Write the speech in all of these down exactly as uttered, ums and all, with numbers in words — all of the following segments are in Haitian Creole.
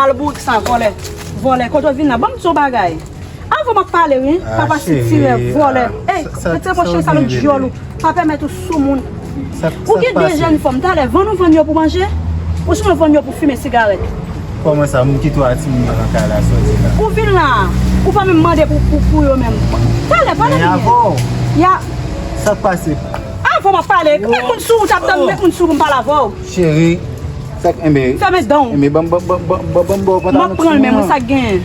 Al bourik sa, vòlè. Vòlè, kote w vin la? Ban m di w bagay. Avan m ap pale, wi. Ah, papa sitirè, vòlè. Ey, retire mwen cheri, salodyòl ou. Pa pèmèt ou sou moun. Ou gen de jèn fanm, talè, vann ou vann yo pou manje? Ou sou mwen vann yo pou fimen sigarèt? Kòman sa, m kite w a timoun yo nan kay la, sa w di la? Ou vin la, ou pa menm mande pou, pou, pou yo menm. Talè, pale m byen. Ya. Sa k pase? Avan m ap pale. Met moun sou ou, t ap tann, met moun sou pou m pale avè w. Cheri, sa k, enben, fèmen dan w. Enben, ban m, ban m, ban m, ban m ba w pantalon timoun nan. M ap pran l, men mwen, sa k genyen?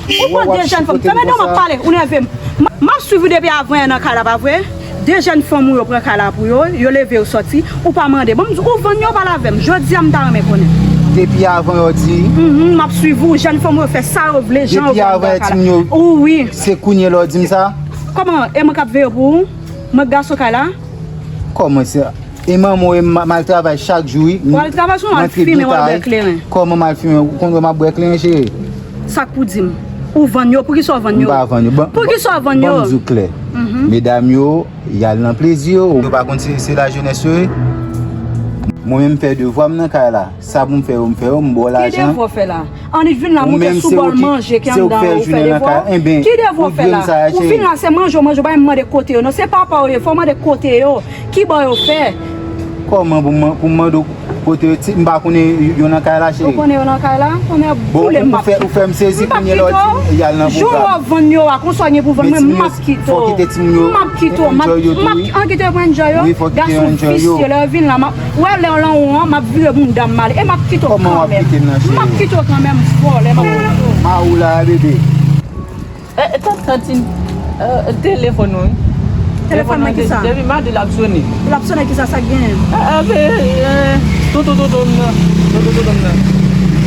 Ou pran de jèn fanm. Fèmen dan w, m ap pale, ou nève m. M, m ap swiv ou depi avan yè nan kay la, pa vre? De jèn fanm ou yo pran kay la pou yo, yo leve yo sòti, ou pa mande. Ban m di, ou vann yo, pale avè m. Jodi a, m ta renmen konnen. Depi avan yè w di? Mhm, m ap swiv ou, jèn fanm ou yo fè sa yo vle, jan yo vle nan kay la. Depi avan yè timoun yo, wi. Se kounye a lè w di m sa? Kòman? E mwen k ap veye pou ou? Mwen k gason kay la? Kòman sa? E manman w, e m, m al travay chak jou, wi. W al travay sou, w al fimen, w al bwè kleren. Kòman m al fimen? Ou konn wè m ap bwè kleren, cheri? Sa k pou di m? Ou vann yo? Poukisa w vann yo? M pa vann yo. Poukisa w vann yo? Ban m di w klè. Mhm. Medam yo, y al nan plezi yo. Yo pa konn se, se lajenès yo ye. Mwen menm, m fè devwa m nan kay la. Sa pou m fè yo, m fè yo, m ba w lajan. Ki devwa w fè la? Annik vin la, moute sou bòl manje ki anndan yo, ou fè devwa w. Ki devwa w fè la? Ou vin la, se manje w manje, ou pa menm mande kote yo non. Se papa w ye, fò w mande kote yo. Ki bò yo fè? Kòman pou m, pou m mande w kote yo? M pa konnen yo nan kay la, cheri. Ou konnen yo nan kay la? Konnen boule m ap kite w. Ou fè m sezi kounye a lè w di y al nan bouga. Jou w vann yo a, konsa w gen pou vann mwen, m ap kite w. M ap kite w. M ap, an kite w pou enjoy yo. Gason visye, lè yo vin la, m ap Ou wè lè w lan ou an, m ap vire bounda m ale. E m ap kite w kanmenm. M ap kite w kanmenm, vòlè, m ap kite w. Ma ou la, bebe. Eh, eh, tant, tantine, eh, telefòn ou, wi. Telefòn mwen ki sa? Depi maten l ap sonnen. L ap sonnen ki sa, sa k genyen? Eh, eh, eh, tonton, tonton m nan. Tonton, tonton m nan.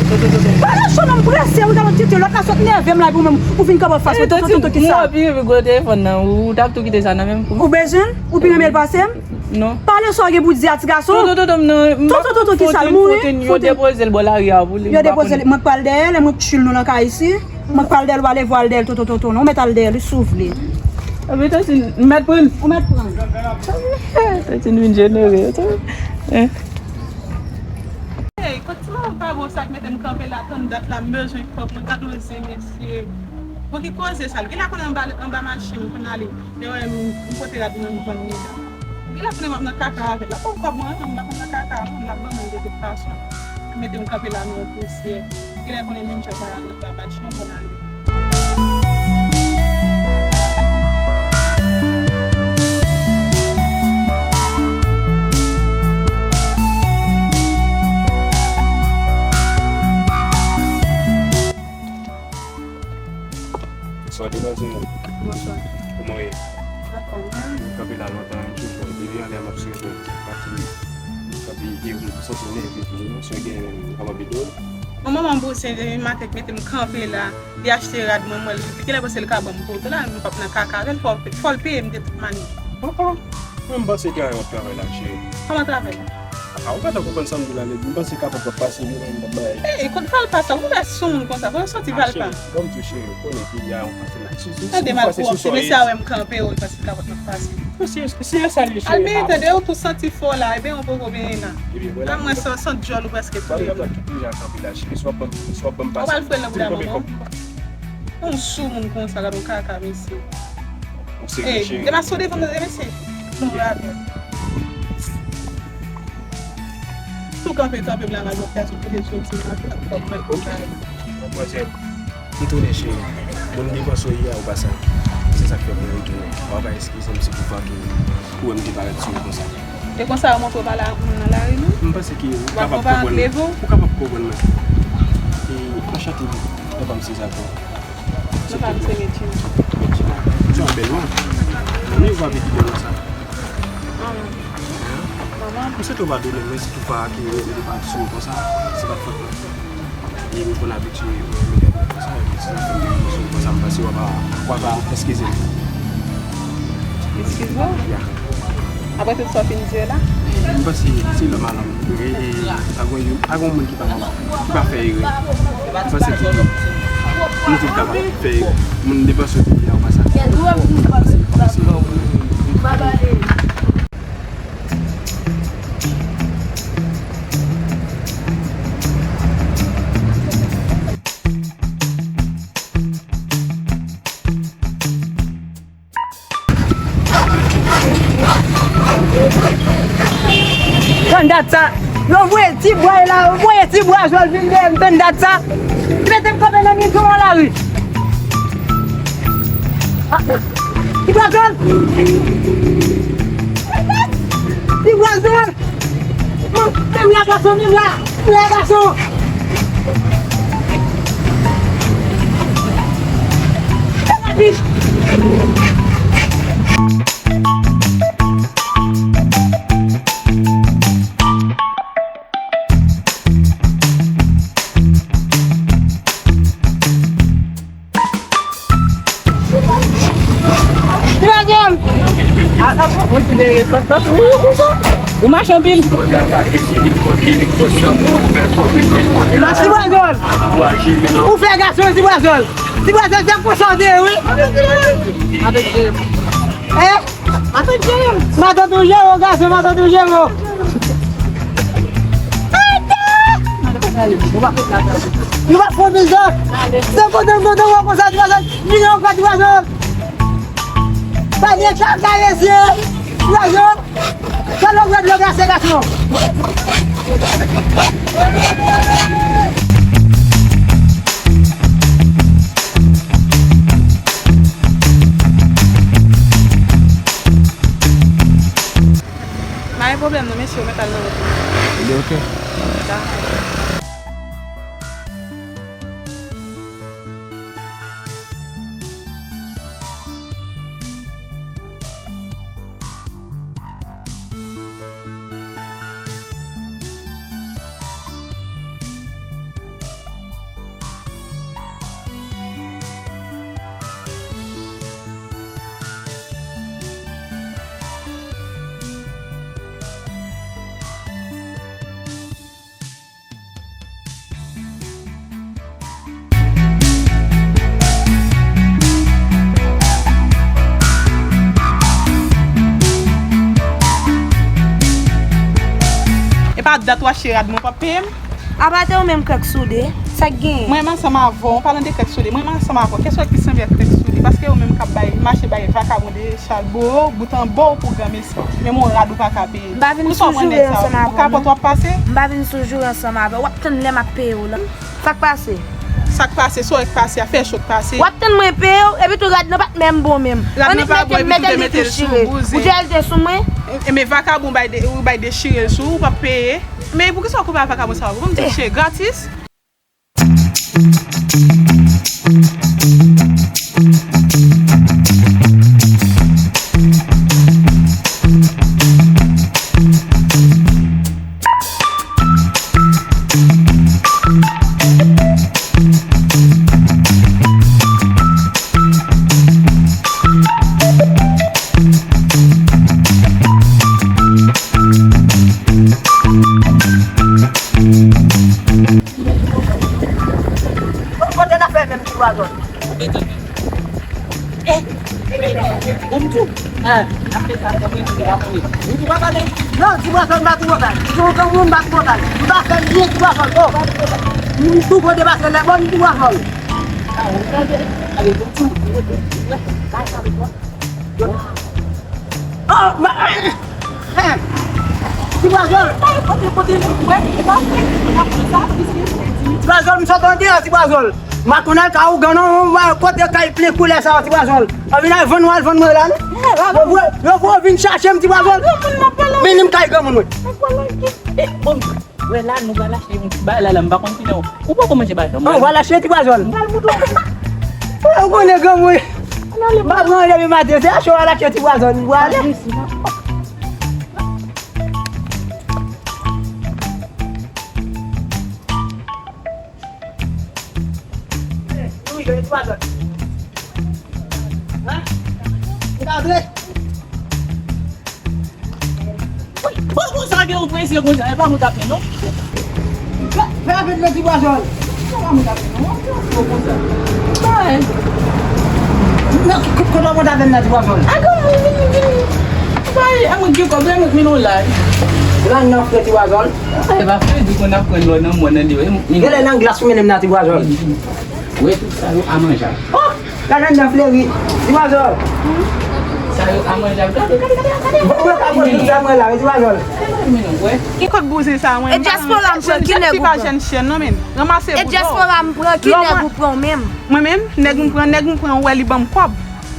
Tonton, tonton m nan. Pale sou non, m prese, ou ta kite lòt la sot nève m la, epi ou menm, ou vin kanpe fas mwen, tonton, tonton ki sa? Mwen pi renmen gwo telefòn nan, ou t ap tou kite sa nan men m pou mwen. Ou bezwen l? Ou pi renmen l pase m? Non. Pale sa w gen pou di a, ti gason. Tonton, tonton m nan, m pa konn Fontenn, Fontenn, yo depoze l bò lari a pou li, m pa konnen. Yo depoze l, mwen k pral dèyè l, mwen k tchil nou nan kay isi. Mwen k pral dèyè l, w ale vwa l dèyè l, tonton, tonton, non, w mèt al dèyè l, wi, si w vle. Anben, Tantine, m mèt pran l. Ou mèt pran l. Tantine vin jenere, wi. Hey, kot ti manman pa bon sa k mete m kanpe la, tann dat la, m bezwen kòb mwen, gad yon zen, mesye. Bon, ki koze sa l? Gen la konnen anba, anba machin m konn ale. Lè w wè m, m pote rad mwen, m vann li la. Gen la konnen m ap nan kaka avè l. L ap ban m kòb mwen, m ap nan kaka, m ap ban mwen de tout fason. Mete m kanpe la nan yon pousyè. Gen lè konnen menm jan pa nan pa match non, konn ale. Bonswa, demwazèl. Bonswa. Kòman w ye? Anfòm, wi. Kanpe la lontan, wi, toujou. Depi anlè m ap swiv ou. Pati, pati, e m santi m nève tou, non, si w gen, m kapab ede w. Yon manman bouzen, depi maten, k mete m kanpe la, li achte rad mwen, mwen, li genlè panse l ka ban m poto la, m p ap nan kaka avè l, fò, fò l peye m de tout manyè. Oh, oh. Mwen, m panse gen yon travay la, cheri. Kòman travay la? A, ou pa t ap konprann sa m di w la, m panse kapab w ap pase, m t ap bay. Ey, kot fè l pase? Ou fè sou moun konsa, fò w soti fè l pa. Cheri, ban m di w, cheri, ou konnen peyi a yon pase la. Tande mal pwòp, se mesye a wè m kanpe, ou l panse kapab m ap pase. Si, si e sa l ye, cheri. Al byen, tande, ou tou santi fò la, ebyen, ou poko byen la. Ebyen, vwala. A mwen, san, san dyòl, ou prèske touye m. Deja kanpe la, cheri, si w ap ban m, si w ap ban m pase. Ou pral fè l nan bouda manman w? Yon sou moun konsa, gad yon kaka, mesye. Ou serye, cheri? Ey, depa sou devan m, mesye. Bon, rapid. Tou kanpe, kanpe m la, m al wè kiyès ou kote soti, m al fè kòb mwen konsa. Manmwazèl, m tounen, cheri. Moun depanse w ye a, ou pa sa. Se sa k fè mwen retounen. Ou pa eskize m si poukisa ke ou wè m te parèt sou ou konsa. E konsa yo montre w pa la, moun nan lari, non? M panse ke ou kapab konprann mwen. Ou kapab konprann mwen. E anchante, papa m se Zako. Papa m se Medjina. Medjina. Se yon bèl non. Wi, ou pa vle ki bèl non sa. Manman. Manman. M swete w padone mwen si toutfwa ke m te parèt sou ou konsa. Se pa t fòt mwen. E m konn abitye wè medam yo konsa, epi si zafè m te vin sou konsa, m panse w ap, w ap eskize m. Eskize w? Ya. Apre tout sa w fin di yo la? M panse se lòm a lòm. E, e, pa gen youn, pa gen moun ki pa, ki pa fè erè. M panse ke nou tout kapab fè erè. Moun depanse w te di a, ou pa sa. Dat sa. Yo voye ti bwa la, yo voye ti bwa zòl vin dèyè m, tann dat sa. Li mete m kanpe nan mitan yon lari. Ah, ti bwa zòl. Ti bwa zòl. Menm la gason, menm la. Menm la gason. Ou mache anpil. Ti bwa zòl. Ou fè gason, ti bwa zòl. Ti bwa zòl, se konsa w te ye, wi. Eh? Matant ou jere w, gason, matant ou jere w. Nou pa fè bizòt. Se kontan, kontan wè konsa, ti bwa zòl. Vini ankò, ti bwa zòl. Pa gen kaka mesye. Ti bwa zòl. Sa lòk rèd lòk la se gason. Pa gen pwoblèm non, mesye, yo mèt al nan wout. Li oke. Dakò. E pa dat w achte rad mwen, w p ap peye m? Apa te ou menm Krèk Soude, sa k genyen? Mwen menm ansanm avè w, an palan de Krèk Soude, mwen menm ansanm avè w, kiyès ki sanble ak Krèk Soude? Paske ou menm k ap bay, mache bay vakabon de chal bo, bout an bo pou granmesi. Menm yon rad ou pa ka peye. M pa vin sou joure ansanm avè w, non. Ou kapòt w ap pase? M pa vin sou joure ansanm avè w. W ap tann lè m ap peye w la. Sa k pase? Sa k pase? Sa w wè k pase a? Fè cho k pase. W ap tann mwen peye w, epi tou rad nan pa t menm bon menm. Rad nan pa bon, epi tou te mete l sou bouzen. Ou te al te sou mwen? E, men vakabon bay de, ou bay dechire l sou ou, w p ap peye. Men poukisa w koupe ak vakabon sa yo? Pou m di che gratis? Kote n ap fè menm ti bwa zòl? Kote n ap fè? Eh, eh, eh, eh, eh, bon, m di w. Ah, n ap fè sa, n ap fè sa, n ap fè sa. Ou pa pale? Non, ti bwa zòl, m pa twò pale. Si w granmoun, m pa twò pale. M pa fè anyen, ti bwa zòl. Oh, m tou kote pase lè bon, ti bwa zòl. Ah, ou tande? Ale, bon, ti bwa zòl. Oh, ma, eh, eh, ti bwa zòl. Ti bwa zòl, m sot an deyò, ti bwa zòl. M pa konn al ka ougan non, kote kay plen koulè sa yo, ti bwa zòl. Yo vin al vann mwen, al vann mwen la, non? Yo voye, yo voye vin chache m, ti bwa zòl. Vini m kay granmoun mwen. Wè la, nou pral achte yon ti bagay la, la, m pa konn kilè w. Ou poko manje bagay sa, m pral. Ou pral achte ti bwa zòl. M pral moutre w. Ou konnen granmoun. M pa pran depi maten, se achte w al achte ti bwa zòl, m pral ale. Wi, jwenn ti bwa zòl. Hein? Ou ka antre? Bon, bon, sa gen yon prese konsa, e pa mwen k ap fè non. Fè, fè avè m nan ti bwa zòl. Se pa mwen k ap fè non, mwen fè yon gwo konsa. Bay. Nan, k-, k-, kote w mande avè m nan ti bwa zòl? A granmoun, vini, vini. Bay, a mwen gen kòb, e mwen k mennen w la. Lang nan fre ti bwa zòl. E pa fre, di konn ap pran lò nan mòn nan deyò, e mwen k mennen w. Genlè nan glas ou mennen m nan ti bwa zòl. Vini, vini. Wè tout sa yo a manjay. Oh! Gade anndan fleri. Ti bwa zòl. Mwen ka pran tout sa mwen la, wi, ti Pazòl. Kot bouzen sa, mwen? E dyaspora m pran, ki nèg ou pran? Jèn fi pa jèn chèn, non, men. Ranmase boudò. E dyaspora m pran, ki nèg ou pran menm? Mwen menm, nèg m pran, nèg m pran, ou wè li ban m kòb.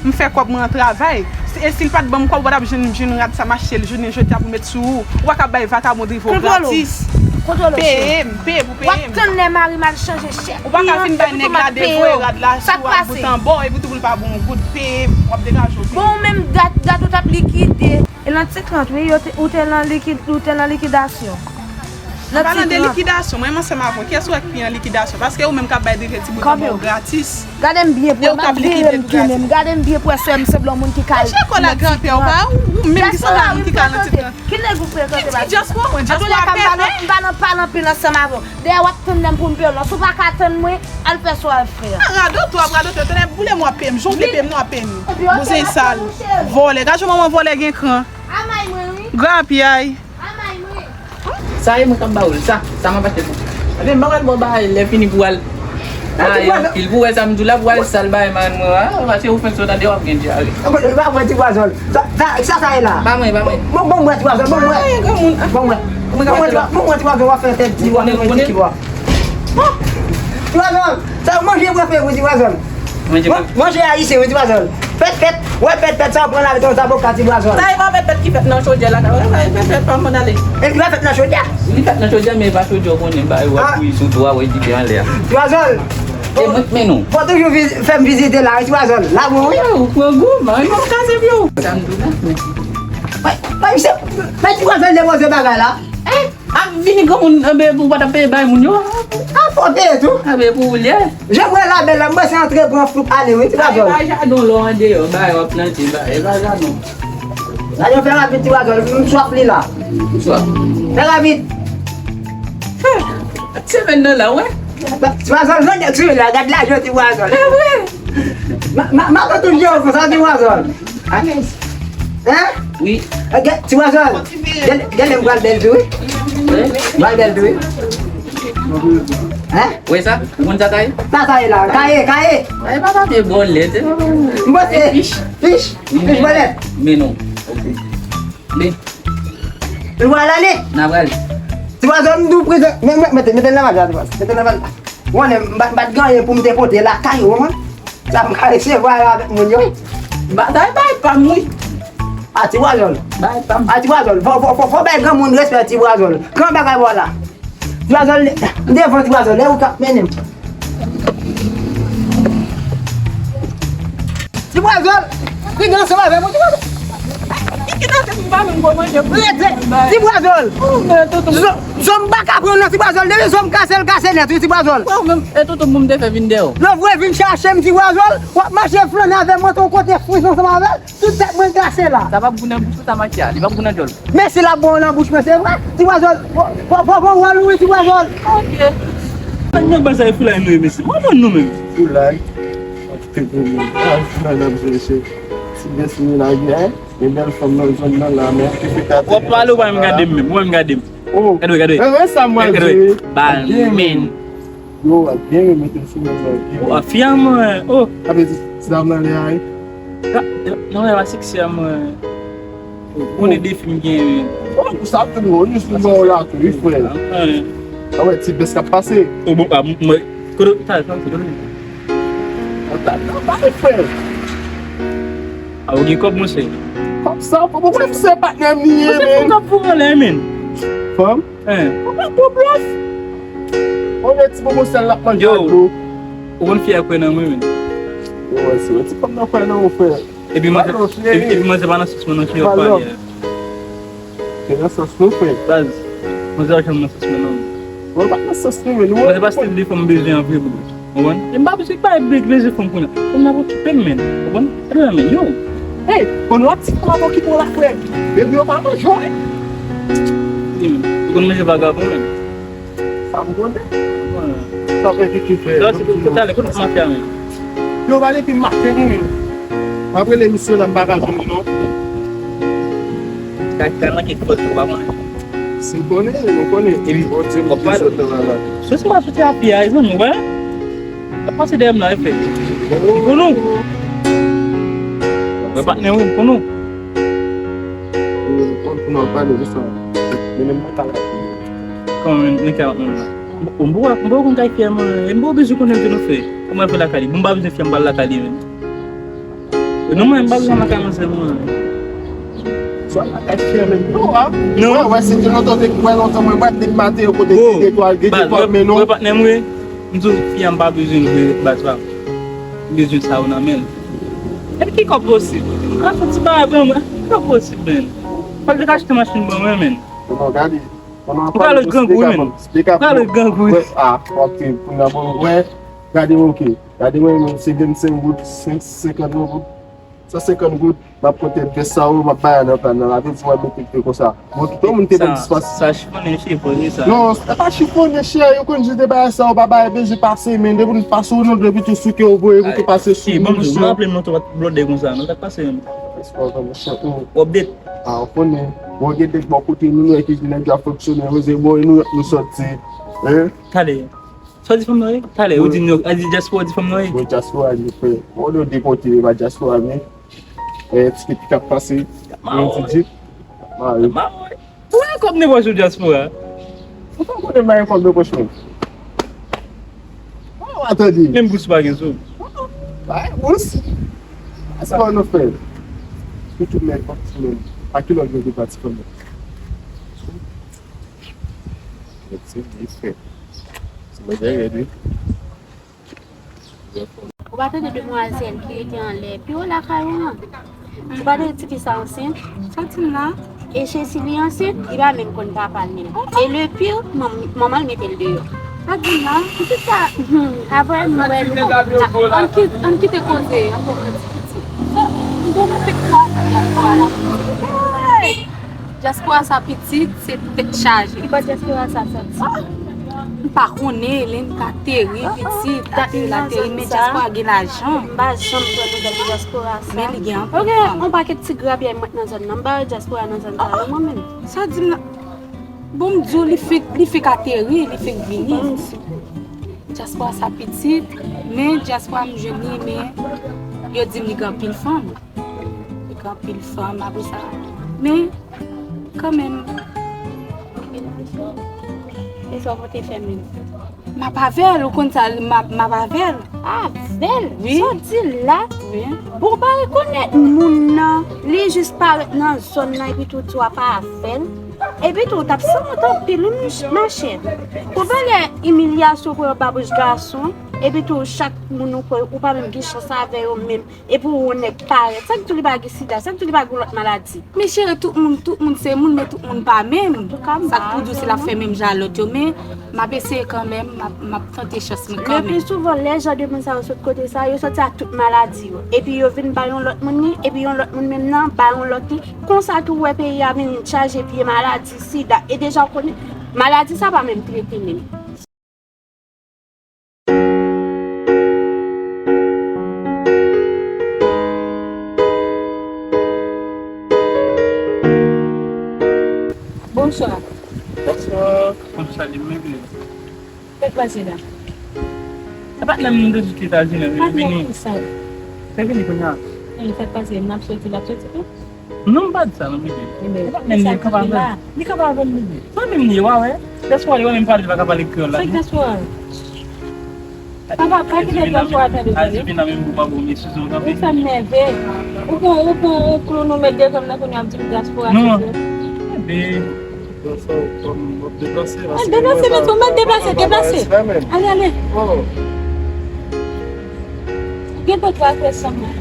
M fè kòb mwen an travay. E si l pa t ban m kòb, ou pa t ap jwenn, jwenn rad sa m achte l jounen jodi a pou met sou ou. Ou pa ka bay vakabon drive ou gratis. Peye m, peye pou peye m. W ap tann lè mari m al chanje chèk. Ou pa ka vin bay nèg la devoye rad la sou ak bout an bò epi tou pou l pa ba w yon goud, peye m, w ap degaje w. Bon, ou menm dat, dat ou t ap likide. E nan ti trant, wi, yo te, ou te nan likid-, ou te nan likidasyon. An palan de likidasyon, mwen menm ansanm avè w, kiyès ou wè k pi an likidasyon? Paske ou menm k ap bay drive ti bout an bò gratis. Gade m byen pou wè, m ap vire m tounen m. Gade m byen pou wè si m sanble yon moun ki ka al nan ti trant. Monchè, kòlè granpè w pa, ou menm ki sanble yon moun ki ka al nan ti trant. Ki nèg ou frekante? Ti dyaspora, mwen, dyaspora pèpè. Antouka, m pa nan, m pa nan pale anpil ansanm avè w. Dèyè w ap tann lè m pou m peye w non. Si w pa ka tann mwen, al fè sa w al fè a. A, radote w ap radote, tande boule m w ap peye m, jongle peye m non w ap peye m. Bouzen sal, vòlè. Gad jan manman vòlè gen kran. Amay mwen wi. Grapyay. Amay mwen. Sa e mwen k ap ba ou l, sa, sa m ap achte pou ou. Ebyen, m pa pral ba w bagay lè fini pou w al. Ay, anpil pou w wè sa m di w la, pou w al sal bagay marenn mwen a, paske ou fenk sot an deyò w ap gen dyare. Mwen pa wè ti Pazòl. Sa, sa, sa, sa e la? Ba mwen, ba mwen. Bon, bon, mwen, ti Pazòl, bon, mwen. Ay, granmoun. Bon, mwen. Bon, mwen, ti Pazòl, w ap fè tèt di, w ap fè tèt di, w ap. Ti Pazòl, sa manje prefere pou ti Pazòl. Manje, manje ayisyen, wi, ti Pazòl. Pèt, pèt, wè, pèt, pèt, sa w pran la, avèk yon zaboka, ti Pazòl. Sa e pa pèt, pèt ki fèt nan chodyè la, sa e pèt, pèt, pa mòn ale. E li pa fèt nan chodyè? Li fèt nan chodyè, men e pa chodyè w konnen, ba, wè, kwi sou dwa, wè, di te anlè a. Ti Pazòl. E mwen k mennen w. Fò toujou vi-, fè m vizite la, wi, ti Pazòl. La bon, wi. Ou pran gou, man, ou kase pye w. Sa m di w la, men. Mwen, mwen, se, men ti Pazòl depoze bagay la. Ap vini granmoun, anben, pou w pa t ap peye bay moun yo. A, fò peye tou. Anben, pou ou l ye. Jan m wè la bèl la, m panse antre pran fwout ale, wi, ti Pazòl. Ay, bay jaden w lè w andeyò, bay w ap plante, bay, e pa jaden w. Gade, fè rapid, ti Pazòl, m swaf li la. M swaf. Fè rapid. Semèn nan la, wè. Ti Pazòl, vennde sou la, gad lajan, ti Pazòl. E vre. Ma, ma, ma, tout vye konsa, ti Pazòl. Alèz. Hein? Wi. Ok, ti Pazòl. Gade, gade, m pral bèl tou, wi. Wi. M pral bèl tou, wi. Hein? Wè sa? Ou konn sa kaye? Sa kaye la, kaye, kaye. Kaye pa papye bòlèt, e pa papye. M panse fich. Fich? Fich bòlèt? Men non. Ok. Men. Nou pral ale? N a prale. Ti Pazòl, m tou prezan. Men, men, mete, mete l nan valiz la, ti Pazòl. Mete l nan valiz la. Ou konnen, m pa, m pa t gen anyen pou m te pote lakay ou, ou konprann? Sa m ka resevwa yo avèk moun yo. Bagay, bay pa m, wi. A, ti Pazòl. Bay pa m. A, ti Pazòl. Fò, fò, fò, fò bay granmoun respè, ti Pazòl. Gran bagay, vwala. Ti Pazòl, m devan, ti Pazòl. E ou k ap mennen m. Ti Pazòl, li gen ansanm avè mwen, ti Pazòl. Ki nan tèt m pa menm kòmanje pou manje. Ti Pazòl. Zò, zò m pa ka pran nan, ti Pazòl. Depi zò m kase, l kase nèt, wi, ti Pazòl. Ou menm, e toutou moun m te fè vin dèyè w. Lè w vle vin chache m, ti Pazòl, w ap mache flannen avè mwen, t on kote fwiz ansanm avè l. Tout tèt mwen kase la. Sa p ap gou nan bouch ou, sa mache a. Li p ap gou nan djòl. Men si l ap bon nan bouch mwen, se vre. Ti Pazòl, fò, fò, fò, fò, wòl, wi, ti Pazòl. Ok. Nèg nan bazay foulay nou ye, mesye. Mwen konn nou menm. Foulay. Te pou mwen. A, foulay nan bouch, mesye. Ti bès mwen la, gen, gen bèl fanm nan zòn nan la, men. W ap pale, ou pa menm gade m menm, ou pa menm gade m. Oh. Gade, gade. E, e, sa mwen di. Ba, men. Yo, w ap byen wi, mete l sou mwen, w ap byen wi. Oh, fi a mwen, oh. Sa vle di, ti dam nan lè a, wi. Nan lè a, seksi a mwen. Konnen defi m gen, wi. Oh, sa ap vin, wi, jis pou mwen la tou, wi, frè. Ah, wè, ti bès k ap pase. Oh, bon, ah, mwen, kote, ta, ta, kote. An ta, ta, pale, frè. Ah, ou gen kòb, monchè. Kòb sa, kòb, mwen, se patnè m li ye, men. Mwen, se fanm k ap foure anlè, men. Fanm? Hein. Papa, gwo blòf. On ti bobo sèl l ap manje ak dlo. Ou konn fi a kwè nan mwen, men. Yo, wè, si wè, ti fanm nan kwè nan ou, frè. Epi manzè, epi, epi manzè pa nan sans mwen non, ki yo pa ye. Se nan sans nou, frè. Baz, manzè pa janm nan sans mwen non. Mwen pa nan sans nou, men nou. Manzè pa stil de fanm m bezwen an vre, bro. Ou konprann? E m pa bezwen bay big plezi fanm kounye a. Fanm nan okipe m, men. Ou konprann? Gade la, men, yo. Hey, konn wè ti fanm ap okipe w la, frè. Epi yo pa manje w, men. Ou konn manje vagabon, men. Sa m konnen. Sa fè ki ki fè. Sa se pou talè, kote mafya, men. Yo, pa depi mafya, men. M ap rele misye la, m pa ka jwenn li, non. Kaka nan ki fòt ou pa manje. Si w konnen, nou konnen. Epi, Bondye, nou te sot nan la la. Sos pa soti a pye a, zanmi, wè? Ap pase dèyè m la, efè. Li pou nou. Mwen patnè wi, m konn ou. Ou konn pou nou pale de sa. Men menm mwen pa la. Kòman men, men kè ap menm la? M, m, m, m konn kay fyè mwen, e m pa bezwen konnen ke nou fè. Kòman fè lakay li? Bon, m pa bezwen fyè, m pa lakay li menm. E non, mwen, m pa bezwen lakay manzè mwen. Sa lakay fyè menm. Non, a. Non. Wè, wè, se te lontan, te wè lontan, mwen, mwen, te mate yo kote, oh, te etwal, te baz, etwal, wè, men non. Wè, patnè mwen, m di w, fi a, m pa bezwen l vre, baz pa. M bezwen sa yo nan men l. Epi ki kòb posib? Ou ka fè ti bagay ban mwen. Ki kòb posib, men? Fòk li ka achte machin ban mwen, men. Non, gade. Ou ka lòt grangou, men. Ou ka lòt grangou. Wè, a, ok, pou nan bon, wè. Gade, ok. Gade, wè, men, se vennsenk goud, senk, senkant goud. San senkant goud, m ap konte vès sa yo, m ap bay nan tan nan. Apre di mwen mete te konsa. Mwen kite moun te ban dispas. Sa chifonnen chè, poze sa. Non, se pa chifonnen chè, yo konn jete bagay sa yo, pa bay bezwen pase, men depi nou pase ou non, depi tou sou ke yo voye, pou tou pase sou moun, misye. Bon, m raple m non, tou blòdè konsa, non, sa k pase menm? Respè w, monchè, ou. W update? A, ou konnen. Bon, gen dèk bò kote nou, nou wè ki nèg yo ap fonksyone, koze, bon, e nou, nou sòti. Hein? Tande. Sa w di fanm nan ye? Talè, ou di nou, a di dyaspora di fanm nan ye? Bon, dyaspora di frè. Bon, nou de kote, e pa dyaspora, men. E, ti ki ap pase. Mwen di di. Mare. Mare. Ou wè kòb nan pòch ou dyaspora? Ou pa konnen mare kòb nan pòch mwen. Ou atande. Menm bous pa gen sou. Bay bous. Sa nou fè. Tout moun pa ti moun. A ki lòt gen de pati fanm nan? Mèt se li fè. Se mwen dèyè li. Ou pa tande demwazèl ki rete anlè pi wo lakay ou an? Ou pa tande tifi sa ansent? Sa w di m la? E Chesi li ansent, li pa menm konn papa l menm. E le pire, manm-, manman l mete l deyò. Sa w di m la? Poukisa? Hmm, apre nou wè nou, ann ki-, ann kite koze an pou pran ti piti. M konnen se kwa sa. Hey! Dyaspora sa pitit, se tèt chaje. Ki bò dyaspora sa soti? M pa konnen, Elen ka teri, pitit, ka teri la teri, men dyaspora gen lajan. M pa janm pran nouvèl de dyaspora sa. Men li gen anpil fanm. Yo gen yon pakèt ti grabyay m wè nan zòn nan. M pa wè dyaspora nan zòn sa yo, mwen menm. Sa w di m la? Bon, m di w, li fèk, li fèk ateri, li fèk vini. Dyaspora sa pitit, men dyaspora m jwenn li, men yo di m li gen anpil fanm. Li gen anpil fanm, apre sa. Men, kanmenm. E sa w pote fè menm? M ap avè l, ou konn sa, m ap, m ap avè l. Avè l? Wi. Sa w di la? Wi. Bon, w pa rekonèt moun nan, li jis parèt nan zòn nan, epi tou di w ap avè l. Epi tou, w t ap sanwont anpil, wi, mach-, machè. Pou valè imilyasyon pou yo ba bouch gason, epi tou, chak moun ou kwè, ou pa menm gen chans avè yo menm. Epi w wè yon nèg parèt. Sa k di w li pa gen sida? Sa k di w li pa gen lòt maladi? Men cheri, tout moun, tout moun se moun, men tout moun pa menm. Sa k pou di w si l ap fè menm jan a lòt yo, men m ap eseye kanmenm, m ap, m ap tante chans mwen kanmenm. Le pli souvan, lè jan de moun sa yo sot kote sa, yo soti ak tout maladi yo. Epi yo vin bay yon lòt moun li, epi yon lòt moun menm nan bay yon lòt li. Konsa tou w wè peyi a vin chaje vye maladi, sida. E deja w konnen, maladi sa pa menm trete menm. Bonswa. Bonswa. Konn sa li menm li. Sa k pase la? Se pa menm nou te sou Etazini, li vini. Sa vini kounye a. Sa k pase? N ap soti, l ap soti tou? Non, m pa di sa, non, bebe. Li pa menm li kanpe avè l. Li kanpe avè l, bebe. Sa menm li ye, w a wè. Dyaspora, li pa menm pale, li pa ka pale kreyòl la. Sa dyaspora? Papa, pa kite dyaspora tande tande. Azivina menm pou pa bon, mesye, sa w kanpe. Ou fè m nève. Ou pran, ou pran, ou pran, nou met de zanm nan kounye a ap di m dyaspora. Non. Bebe. Al deplase, mesye, ou mèt deplase, deplase. Ale, ale. Gen dòt bagay fè san mwen.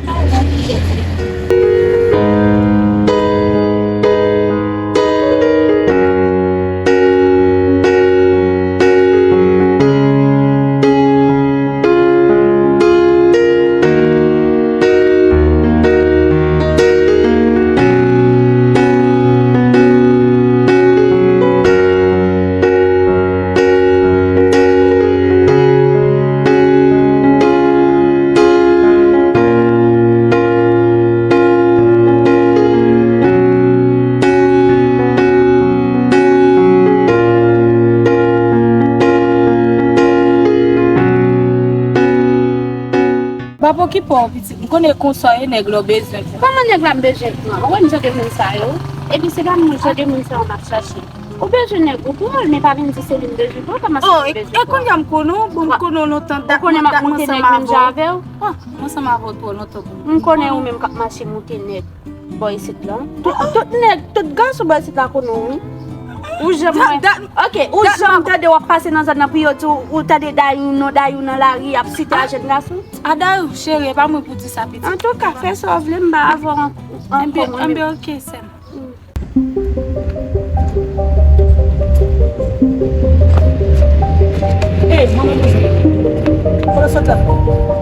Okipe w pitit, m konnen konsa w ye, nèg la w bezwen. Kòman nèg la m bezwen pran? Ou wè m jan de moun sa yo? Epi se pa moun jan de moun sa yo m ap chache. Ou bezwen nèg ou pran l, men pa vin di se li m bezwen pran, kòman se li m bezwen pran? Oh, e kounye a m konnen w, bon, m konnen w lontan dat. Ou konnen m ap moute nèg menm jan avè w? Ah, m ansanm avè w twò lontan pou m. M konnen ou menm k ap mache moute nèg bò isit la. Tout, tout nèg, tout gason bò isit la konnen w, wi. Ou janm wè. Ok, ou janm tande w ap pase nan zòn nan pou yo di w, ou tande Dayou, non Dayou nan lari, y ap site a jèn gason? A Dayou, cheri, e pa mwen pou di sa pitit. Antouka, fè sa w vle, m pa avè w an, an kòm mwen menm. Enben, ok, sè m. Ey, manman boujou. Kote w sot la?